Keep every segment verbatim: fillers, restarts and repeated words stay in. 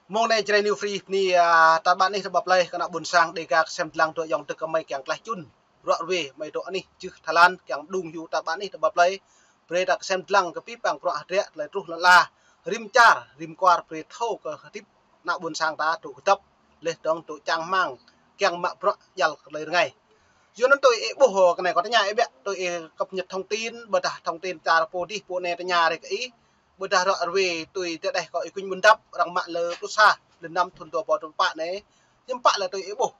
Mông anai Jrai New Free bơni, a, tar ƀar anih tar ƀar plơi, kơ ană ƀôn sang Dêga kơsem dlăng tui ayŏng adơi kơmơi kiăng klaih čun. Ruă ruê mơi dŏ anih jưh Thái Lan kiăng đung hyu tar ƀar anih tar ƀar plơi. Brơi ta kơsem dlăng kơ pĭ păng bruă hơdră tơlơi truh lŏn ala. Rĭm čar, rĭm kwar brơi thâo kơ hơdip ană ƀôn sang ta dŏ kơdŏp. Laih dơ̆ng dŏ čang rơmang kiăng mă bruă djăl kơ tơlơi rơngai. Yua anŭn tui ih ƀuh kơ anai kâo tơña ih biă, tui ih cập nhật thông tin, ƀôdah thông tin čar pô adih pô anai tơña rai kơ ih. Ƀôdah ruă ruê tui tơdeh kơ Y Quynh Ƀuôn Dăp, arăng mă lơ pluh sa, lơ năm thun dua rơbâo dua pluh pă anai. Hiư̆m pă lĕ tui ih ƀuh.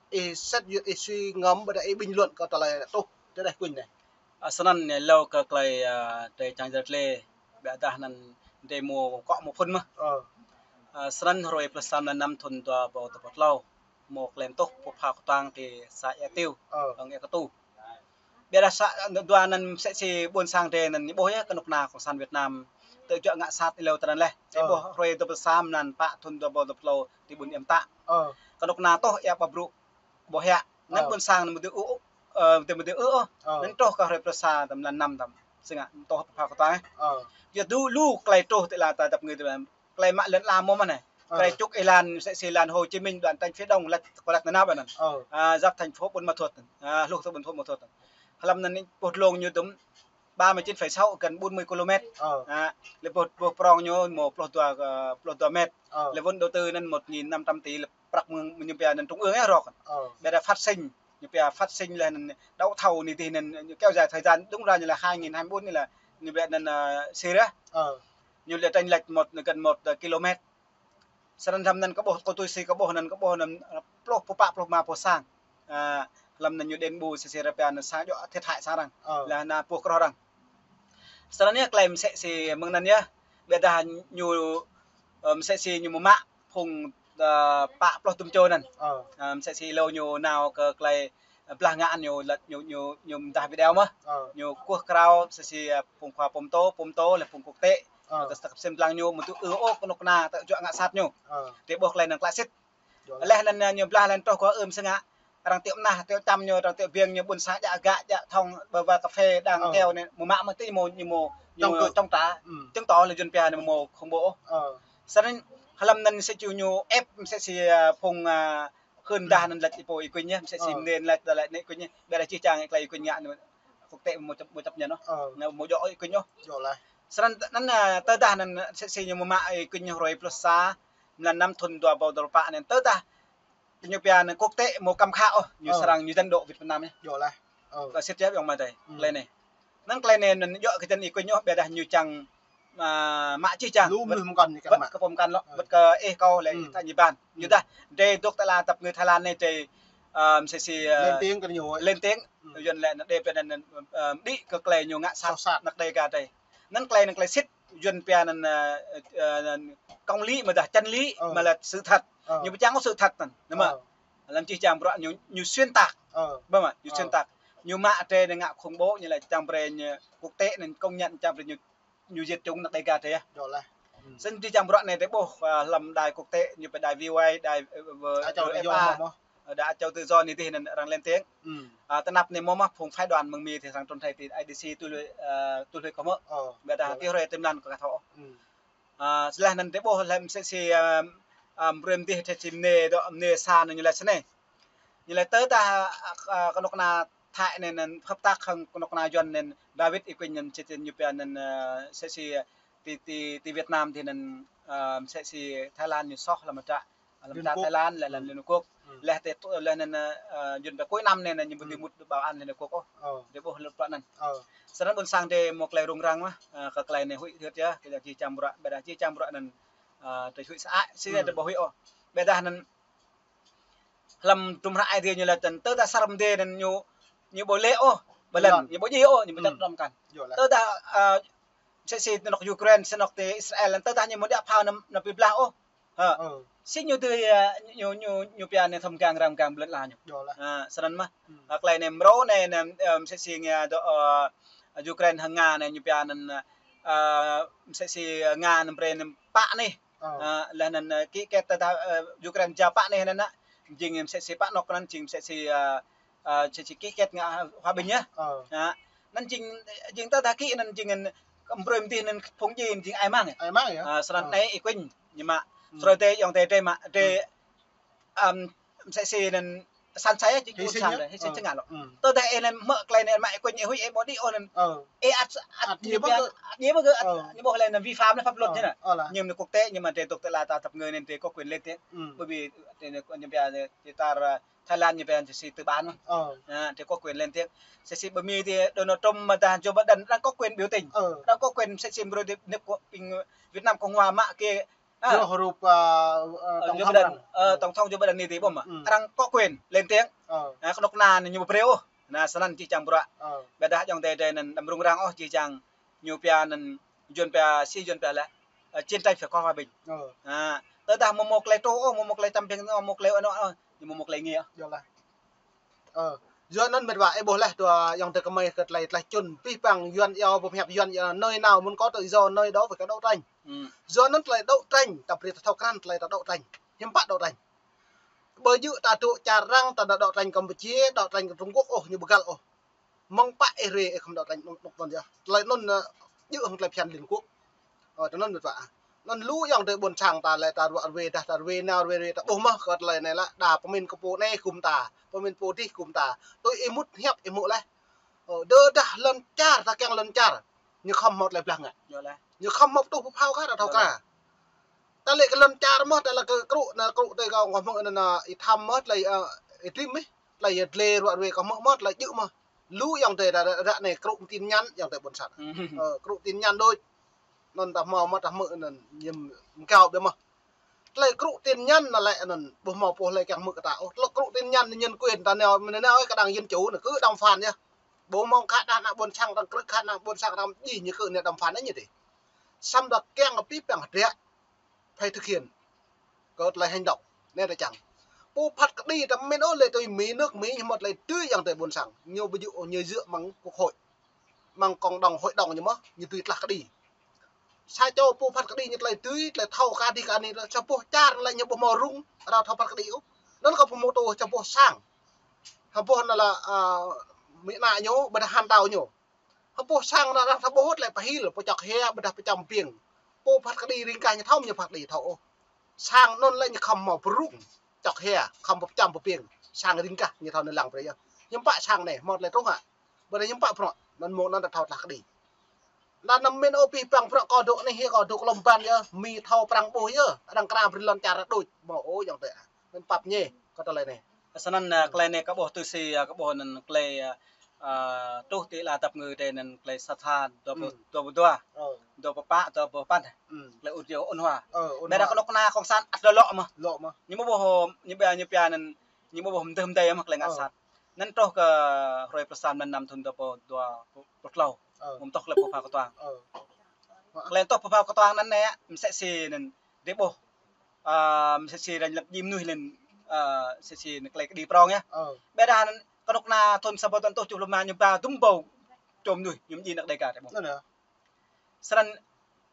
Ih set yua ih suy ngẫm ƀôdah ih bình luận kơ tơlơi truh tơdeh Y Quynh anai. A, snăn anai hlâo kơ tơlơi, a, tơlơi čang jơr tlê, ƀiădah anăn drei mâo kŏ mâo phŭn mơh. Ơ. A, snăn hrơi pluh sa mlan năm thun dua rơbâo dua pluh tlâo, mâo tơlơi tuh pơpha kơtuang ti să Ea Tiêu, Ơ. Ăng Ea Katu. Ƀiădah să, dua anăn msĕ si ƀuôn sang drei anăn ñu ƀuh yơh kơnuk kơna Cộng sản Việt Nam tơjuă ngă sat hlâo tơnăn leh. Ơ. Ƀuh hrơi dua pluh sa mlan pă thun dua rơbâo dua pluh tlâo ti ƀuôn Iăm Tă. Ơ. Kơnuk kơna tuh ia ƀă brŭ ƀuh yơh. Anăn Ơ. Ƀuôn sang anăn mơdư̆ ư, ơ, mơdư̆, mơdư̆ ư ôh. Ơ. Anăn truh kơ hrơi pluh sa tơm mlan năm tơm. Sĭt ngă, tuh pơpha kơtuang. Ơ. Yua lu, lu tơlơi truh ti ala ta dăp ngui ti tơlơi mă lŏn ala mơ̆n anai. Ơ. Tơlơi čŭk êlan, msĕ si êlan Hồ Chí Minh đoạn tránh phía đông, lăč, kơ lăč nanao anăn. Ơ. A, giáp thành phố Buôn Ma Thuột. A, hluh tơ Buôn Thuột Ma Thuột. Hlăm anăn ƀuh dlông ñu tơm ba mươi chín phẩy sáu, gần bốn mươi ki-lô-met. Ơ. A, lĕ ƀuh, ƀuh prong ñu mâo pluh dua, ơ, pluh dua met. Ơ. Lĕ vốn đầu tư anăn một nghìn năm trăm tỷ lĕ prăk mơ̆ng, mơ̆ng ñu pia anăn trung ương yơh rŏk. Ơ. Ƀiădah phát sinh, ñu pia phát sinh lĕ anăn đấu thầu anai dih anăn ñu kéo dài thời gian, đúng ra ñu lĕ hai nghìn hai mươi bốn anai lĕ ñu pia anăn, ơ, sir yơh. Ơ. Ñu lĕ tranh lệch một, gần một, ơ, ki-lô-met. Snăn hlăm anăn kâo ƀuh, kâo tui si kâo ƀuh anăn, kâo ƀuh anăn, ơ, pluh pă pluh rơma pô sang. A, hlăm anăn ñu đền bù sir sir pia anăn sang djŏ thiệt hại sang arăng. Ơ. Lĕ anăn pô kroh arăng. Snăn yơh tơlơi msĕ si mơ̆ng anăn yơh. Ƀiădah ñu, ơ, msĕ si ñu mơ̆ mă phung, ơ, pă pluh dŭm čô anăn. Ơ. Ơ, msĕ si hlâo ñu nao kơ tơlơi blah ngă ñu lăč ñu, ñu, ñu mdah video mơh. Ơ. Ñu kuh krao msĕ si, ơ, phung khua pơm tô, pơm tô, lĕ phung quốc tế. Ơ. Kơ sơtak kơsem dlăng ñu mơ̆ tŭ ư ôh kơnuk kơna tơjuă ngă sat ñu. Ơ. Drei ƀuh tơlơi anăn klă sĭt. Ơ. Laih anăn, ơ, ñu blah laih truh kơ ưm sơngă. Arăng tiŏ mơnah, tiŏ čăm ñu, arăng tiŏ biêng ñu, ƀuôn sang djă gă, djă thŏng, ƀơ wa cà phê, đang Ơ. Keo anai, mơ̆ mă mơ̆ ti mâo, ñu mâo, ñu Chống mâo cự. Chống trả. Ưm. Chứng tỏ lĕ Yuăn pia anai mâo khủng bố. Ơ. Snăn, hlăm anăn msĕ si ñu ĕp, msĕ si, ơ, phung, ơ, hưn dah anăn lăč Y Pô Y Quynh yơh, msĕ si Ơ. Mnê lăč, lăč anăn Y Quynh yơh. Ƀiădah čih čang tơlơi Y Quynh ngă anai, quốc tế mâo chấp, mâo chấp nhận ôh. Ơ. Anai mâo djŏ Y Quynh ôh. Djŏ laih. Snăn anăn, ơ, tơdah anăn msĕ si ñu mơ̆ mă Y Quynh hrơi pluh sa mlan năm thun dua rơbâo dua pluh pă anăn tơdah ñu pia anăn quốc tế mâo kăm khă ôh, ñu Ơ. Srăng ñu dân độ Việt Nam yơh. Djŏ laih. Ơ. Kơ sĭt yơh ayŏng amai adơi. Ưm. Tơlơi anai. Anăn tơlơi anai anăn djŏ kơ jăn Y Quynh ôh, ƀiădah ñu čang, a, mă čih čang. Lu mơnuih mơkăn ñu kiăng mă. Wơ̆t kơ pô mơkăn lŏ, Ơ. Wơ̆t kơ ih kâo lĕ Ưm. Ih ta ñu ban. Ưm. Yua dah, drei dŏ ti ala dăp ngui Thái Lan anai drei, ơ, msĕ si, ơ, lên tiếng kơ ñu. Lên tiếng. Ưm. Yua anăn lĕ anăn drei pia anăn, ơ, đĭ kơ tơlơi ñu ngă sat. Sat sat. Anăk Dêga drei. Anăn tơlơi anăn tơlơi sĭt. Yuăn pia anăn, ơ, ơ, anăn công lý mơ̆ dah chân lý Ơ. Mơ̆ lĕ sự thật. Ơ. Ñu ƀu čang ôh sự thật anăn. Anăn mơ̆. Ơ. Hlăm čih čang bruă ñu, ñu xuyên tạc. Ơ. Ƀơ mơ̆, ñu Ơ. Xuyên tạc. Ñu mă drei anăn ngă khủng bố, ñu lĕ čang brei ñu quốc tế anăn công nhận čang brei ñu, ñu diệt chủng anăk Dêga drei yơh. Djŏ laih. Ưm. Snăn čih čang bruă anai drei ƀuh, ơ, hlăm đài quốc tế, ñu pia đài V O A, đài, ơ, ơ, Á Châu Tự Do R F A. Mơ̆ mơ̆. Ơ, đài Á Châu Tự Do anai dih anăn arăng lên tiếng. Ưm. A, tơnap anai mâo mơ̆ phung phái đoàn mơ̆ng Mi dih arăng trŭn rai ti I D C tui lui, ơ, tui lui kơ mơ̆. Ơ. Ƀiădah Djŏ laih. Ti hrơi ti mlan kâo ka thâo. Ưm. A, snăn anăn drei ƀuh lĕ msĕ si, ơ, ơ, brơi mơ̆ dih msĕ si mnê dŏ mnê sa anăn ñu laĭ snei. Ñu laĭ tơdah, ơ, kơnuk kơna Thái anai anăn hợp tác hăng kơnuk kơna Yuăn anăn David Y Quynh anăn msĕ si ñu pia anăn, ơ, msĕ si ti, ti, ti Việt Nam dih anăn, ơ, msĕ si Thái Lan ñu soh hlăm mơta Hlăm Liên Hợp Quốc. Thái Lan, lĕ hlăm Ưm. Liên Hợp Quốc. Ưm. Lĕ tơ, lĕ anăn, ơ, Yuăn pia cuối năm anai, anăn ñu ƀu Ưm. Đi mŭt bảo an Liên Hợp Quốc ôh. Ơ. Drei ƀuh hlăm bruă anăn. Ơ. Snăn ƀuôn sang drei mâo tơlơi rŭng răng mơh, ơ, kơ tơlơi anai huĭ hyưt yơh, kơ jang čih čang bruă, ƀiădah čih čang bruă anăn, ơ, drei huĭ sơăi, sĭt Ưm. Drei ƀuh huĭ ôh. Ƀiădah anăn hlăm tum hră Aê Diê ñu laĭ tăn, tơdah sar mdê anăn ñu, ñu ƀu lĕ ôh, ƀu lăn, Lăn. Ñu ƀu djai ôh, ñu ƀu Ưm. Djăp hrŏm kăn. Djŏ laih. Tơdah, ơ, msĕ si ti anŏ Ukraine, ti anŏ ti Israel, tơdah ñu mâo đĭ phao anăn, anăn pi blah ôh. Hă. Ơ. Sĭt ñu dưi, ơ, ñu, ñu, ñu pia anăn thâo mgang răng mgang ƀlŏn ala ñu. Djŏ laih. Hă, snăn mơh. Ưm. Hă, tơlơi anai mrâo anai, anăn, ơ, msĕ si ngă dŏ, ơ, Ukraine hăng Nga anai ñu pia anăn, ơ, msĕ si Nga anăn brơi anăn pă anih. Ơ. Hă, leh anăn, ơ, ký kết tơdah, ơ, Ukraine jao pă anih anăn, jing msĕ si pă anŏ anăn, jing msĕ si, ơ, ơ, msĕ si ký kết ngă hòa bình yơh. Ơ. Hă, anăn jing, jing tơdah ký anăn jing anăn kơ brơi mơ̆ dih anăn phung djai anăn jing ai mang. Ai mang yơh. Ơ, snăn Ơ. Anai Y Quynh ñu mă Ơ. Srơi tê yŏng tê tê mă tê, ưm, msĕ si anŭn săn sai či kut sang tê, hi săn čang lŏ. Tơdah ih anŭn mă tơlơi anŭn mă ih kuñ ih huĭ ih ƀu đĭ ôh anŭn. Ơ. Ih ăt, ăt ñu ƀu kơ, ăt ñu ƀu kơ, ăt ñu ƀu lĕ anŭn vi phạm anŭn pháp luật ñu anŭn. Ơ, lah. Ñu anŭn quốc tế ñu mă tê tŏk tơlơi ta tơp ngơ anŭn tê có quyền lên tiếng. Ơ. Bởi vì tê anŭn ñu pia tê tar, ơ, Thái Lan ñu pia tê si tư bản mơ̆n. Ơ. Ă, tê có quyền lên tiếng. Tê si ƀơi Mi tê Donald Trump mơ̆ dah Joe Biden arăng có quyền biểu tình. Ơ. Arăng có quyền tê si mrô tê nước của Việt Nam Cộng Hòa mă kê. Ă. Joe hrup, ơ, ơ, Ơ, tổng thống Joe Biden, arăng. Ơ, tổng thống Joe Biden anai tê ƀuh mơ̆n. Ơ. Arăng có quyền lên tiếng. Ơ. Ă, kơnuk kơna ñu ƀu brơi ôh. Anŭn sơnăn či čang bruă. Ơ. Ƀiădah yŏng tê tê anŭn đăm rŭng răng ôh či čang ñu pia anŭn Yuan pia, si Yuan pia lĕ, ơ, chiến tranh phải có hòa bình. Ơ. Ă, tơdah mơ̆ mơ̆ tơlơi truh ôh, mơ̆ mơ̆ tơlơi tăm ping ôh, mơ̆ tơlơi anŭn ôh, ñu mơ̆ mơ̆ tơlơi ngă ôh. Yơh lah. Ơ, yua anŭn mĕt wa, ih ƀuh laih tơ yŏng tê kơmơi kơ tơlơi, tơlơi čun, pih păng Yuan yơh, ƀu hiăp Yuan yơh, nơi nào muốn có tự do, nơi đó phải có đấu tranh. Ơ. Yua anŭn tơlơi đấu tranh, ta brơi ta thâo krăn tơlơi ta đấu tranh. Hiư̆m pă đấu tranh. Ƀơi yơh ta tŭ čar arăng, ta đấu tranh Campuchia, đấu tranh Trung Quốc, ôh, ñu ƀu găl ôh. Mơ̆ng pă ih rai ih khŏm đấu tranh anŭn, anŭn, anŭn yơh. Tơlơi anŭn, ơ, djơ̆ hăng tơlơi phiăn Liên Quốc. Ơ, tơ anŭn mĕt wa. Anŭn lu yŏng tê ƀôn sang ta lĕ ta ruă ruê dah ta ruê nao ruê ruê ta ƀuh mơ̆n kơ tơlơi anai lah. Đa pơmĭn kơ pô anai gum ta, pơmĭn pô dih gum ta. Tui ih mŭt hiăp ih mŭt laih. Ơ, tơdah lŏn čar ta kiăng lŏn čar. Ñu khŏm hmâo tơlơi blah ngă. Yơh lah. Ñu khŏm hmâo tuh pơphao kơ ta thâo kơ. Yơh lah. Ta lĕ kơ lŏn čar mơ̆n, ta lĕ kơ krŭ, anŭn krŭ tê kơ ngŏ mơ̆n anŭn, ơ, ih tham mơ̆n, tơlơi, ơ, ih trim ih. Tơlơi, ơ, tơlơi ruă ruê kơ mơ̆n mơ̆n, tơlơi djơ̆ mơ̆n. Lu yŏng tê ră, ră anai krŭ tin nhắn yŏng tê ƀôn sang. Ơ, krŭ tin nhắn đôč. Anŭn ta hmâo mơ̆ ta hmư̆ anŭn ñu mkao ƀiă mơ̆n. Tơlơi krŭ tin nhắn anŭn lĕ anŭn ƀu hmâo pô hlơi kiăng hmư̆ kơ ta ôh. Tơlơi krŭ tin nhắn nhân quyền ta nao, mơ̆ nao ih kơ đang dân chủ anŭn kơ đàm phán yơh. Ƀu hmâo khă đah ană ƀôn sang đang krư̆ khă ană ƀôn sang đang djai ñu kơ anai đàm phán anai ñu tê. Samơ̆ ta kiăng kơ pih păng hơdră. Phải thực hiện. Kơ tơlơi hành động. Anai ta čang. Pô phat kơđi ta mĭn ôh lĕ tui Mi, nước Mi ñu hmâo tơlơi tui yŏng tê ƀôn sang. Ñu ƀu djơ̆, ñu djơ̆ mơ̆ng quốc hội. Mơ̆ng cộng đồng hội đồng ñu mơ̆n, ñu tui tlah kơđi. Sa čô pô phat kơđi ñu tơlơi tui, tơlơi thâo kơ dih kơ anai, sa boh čar lĕ ñu ƀu hmâo rŭng, arăng thâo phat kơđi ôh. Anŭn kơ pô hmâo tŭ sa boh sang. Sa boh anŭn lah, ơ, Mi ană ñu, ƀôdah hăn tao ñu. Sa boh sang anŭn arăng thâo ƀuh tơlơi pơhil, pơčŏk hia, ƀôdah pơčăm piêng. Pô phat kơđi ring kah ñu thâo, ñu phat kơđi thâo ôh. Sang anŭn lĕ ñu khŏm hmâo pơrŭng, čŏk hia, khŏm pơčăm pơpiêng. Sang ring kah ñu thâo anŭn lăng brơi yơh. Hiư̆m pă sang anai, hmâo tơlơi truh hă. Ƀôdah hiư̆m pă bruă, anŭn mơ̆ng anŭn ta thâo tlah kơđi. Anŭn mĭn ôh pih păng bruă kơ dŏ anai hĭ kơ dŏ kơ lŏm ƀăn yơh, Mi thâo prăng ƀuh yơh, arăng krăn brơi lŏn čar đôč, hmâo ôh yŏng tê. Mĭn pap ñe, kơ tơlơi anai. Sơnăn, ơ, tơlơi anai kơ ƀuh tui si, ơ, kơ ƀuh anŭn tơlơi, ơ, ơ, truh tơlơi tơp ngơ tê anŭn tơlơi sa tha dua pluh, dua pluh dua. Ơ. Dua pluh pă, dua pluh păn. Tơlơi ur jeo ôn hòa. Ơ, ôn hòa. Ƀiădah kơnuk kơna cộng sản ăt lŏ lŏ mơ̆n. Lŏ mơ̆n. Ñu ƀu ƀuh, ñu ƀiă ñu pia anŭn, ñu ƀu ƀuh mơdơh mơdai mơ̆n tơlơi ngă sat. Anŭn truh kơ hrơi pluh sa mlan năm thŭn dua pluh dua pluh tlâo. Ơ. Mơ̆ng tŏk tơlơi pơphao kơtuang. Ơ. Tơlơi tŏk pơphao kơtuang anŭn anai, msĕ si anŭn, tê ƀuh. Ơ, msĕ si arăng lăp djai mơnuih lĕ, ơ, msĕ si anŭn tơlơi kơđi prŏng yơh. Ơ. Ƀiădah anŭn kơnuk kơna thŭn sa boh tơntuh čuh lŏm ñu ba dŭm ƀâo čô mơnuih, ñu djai anăk Đêga tê ƀuh. Anŭn yơh. Sơnăn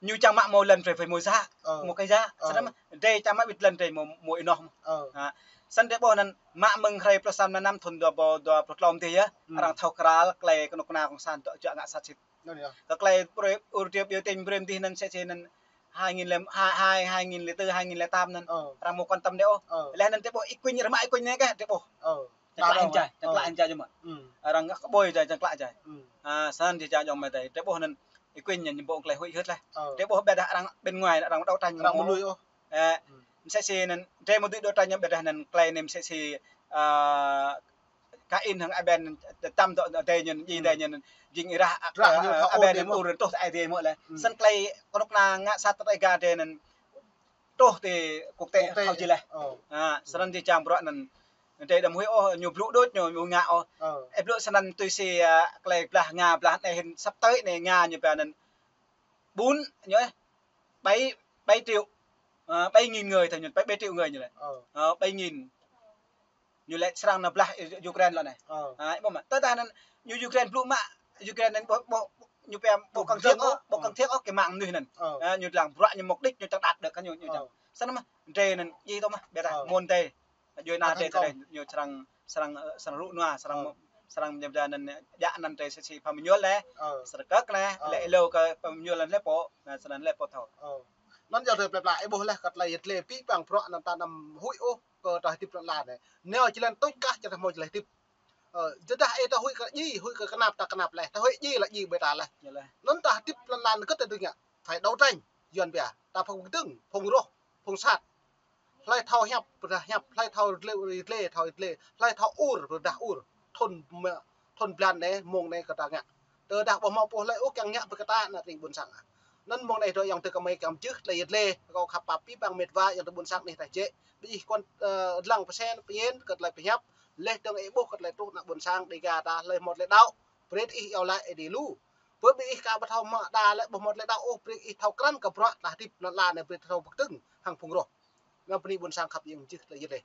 ñu čang mă hmâo lŏn brơi phải hmâo yă, ơ, hmâo kơ yă. Ơ. Sơnăn mơ̆n, drơi čang mă wĭt lŏn drơi hmâo, hmâo ih noh mơ̆n. Ơ. Hă. Sơnăn tê ƀuh anŭn mă mơ̆ng hrơi pluh sa mlan năm thŭn dua ƀâo, dua pluh tlâo tih yơh. Ơ. Arăng thâo krăn tơlơi kơnuk kơna cộng sản tŏk čuă ngă sat sĭt. Anŭn yơh. Kơ tơlơi brơi, ur jeo biểu tình brơi mơdih anŭn msĕ si anŭn hai nghìn lẻ, hai, hai, hai nghìn lẻ tư, hai nghìn lẻ tám anŭn. Ơ. Arăng ƀu quan tâm đơi ôh. Ơ. Laih anŭn tê ƀuh ih kuñ rơmă ih kuñ anai kah tê ƀuh. Ơ. Čang klă anai jai, čang klă anai jai mơ̆n. Ơ. Arăng kơ ƀuh jai, čang klă jai. Ơ. Ă, sơnăn či jai yŏng mơ̆ tê. Tê ƀuh anŭn ih kuñ ñu ƀu tơlơi huĭ hưt laih. Ơ. Tê ƀuh ƀiădah arăng bên ngoài arăng đấu tranh. Arăng ƀu lui ôh. Ơ. Ơ. Msĕ si anŭn, drơi mơ̆ dưi đấu tranh ƀiădah anŭn tơlơi anai msĕ si, ơ, Kain hăng Abel tăm tŏ adai ñu, djai adai ñu, jing ih rah, rah ñu, ơ, thâo Abel ôh, ñu ur truh tơ Ơi Adai mơ̆ lĕ. Ơ. Sơnăn tơlơi kơnuk kơna ngă sat tơ Đêga drơi anŭn truh tơ quốc tế, quốc tế thâo jih laih. Ơ. Ă, sơnăn či čang bruă anŭn. Drơi đăm huĭ ôh, ñu blŭ đôč, ñu, ñu ngă ôh. Ơ. Ih blŭ sơnăn tui si, ơ, tơlơi blah Nga, blah anai hĭn sắp tới anai Nga ñu pia anŭn ƀun, ñu ơi, bảy, bảy triệu, ơ, bảy nghìn người thôi ñu, bảy, bảy triệu người ñu lĕ. Ơ. Ơ, bảy nghìn. Ñu lĕ srăng nao blah Ukraine lŏ anai. Ơ. Ă, ih ƀuh mơ̆. Tơdah anŭn ñu Ukraine blŭ mă, Ukraine anŭn ƀu, ƀu, ñu pia ƀu cần thiết ôh, ƀu cần thiết ôh kơ mạng mơnuih anŭn. Ơ. Ă, ñu lăng bruă ñu mục đích ñu čang đạt được kơ ñu, ñu čang. Ơ. Sơnăn mơ̆n, drơi anŭn djai tŏ mơ̆n, ƀiădah mơ̆n tê. Djuai anai tê tơlơi ñu srăng, srăng, ơ, srăng rŭ nua, srăng, srăng mơ̆n anŭn djă anŭn tê msĕ si pha mơñuôl lĕ. Ơ. Srăng kơk lĕ, lĕ êlâo kơ pha mơñuôl lĕ pô, anŭn srăng lĕ pô thâo. Ơ. Anŭn yua tơlơi plơi pla, ih ƀuh laih kơ tơlơi yơh tơlơi pĭ păng bruă anŭn ta anăm huĭ ôh kơ tơlơi hơdip lŏn ala anai. Nao jơlan tuč kah čơdah hmâo tơlơi hơdip. Ơ, tơdah ih thâo huĭ kơ djai, huĭ kơ kơnap ta kơnap laih, ta huĭ djai laih djai ƀơi ta laih. Anŭn ta hơdip lŏn ala anai kơ ta tui ngă. Phải đấu tranh, yuan bia, ta phung kơdơ̆ng, phung roh, phung sat. Hlơi thâo hiăp, pơdah hiăp, hlơi thâo dlê, dlê, thâo dlê, hlơi thâo ur, pơdah ur. Thun mă-, thun blan anai, mông anai kơ ta ngă. Tơdah ƀu hmâo pô hlơi ôh kiăng ngă brơi kơ ta ană tring ƀôn sang. Anŭn mông anai dŏ ayŏng adơi gơmơi kiăng mơčih tơlơi yơh tơlơi, kâo khăp pap pĭ păng met wa ayŏng adơi ƀôn sang anih ta jĕ. Ƀing ih kuan, ơ, lăng pơsen, pơñen, kơ tơlơi pơhiăp, laih dơ̆ng ih ƀuh kơ tơlơi truh ană ƀôn sang, Dega ta, hlơi hmâo tơlơi đaŏ. Brơi ih iâu laĭ ih đi lu. Brơi ƀing ih ka ƀu thâo mă đa lĕ ƀu hmâo tơlơi đaŏ ôh, brơi ih thâo krăn kơ bruă ta hơdip lŏn ala anai brơi thâo pơkơdơ̆ng hăng phung roh. Ngă bơni ƀôn sang khăp ayŏng mơčih tơlơi yơh tơlơi.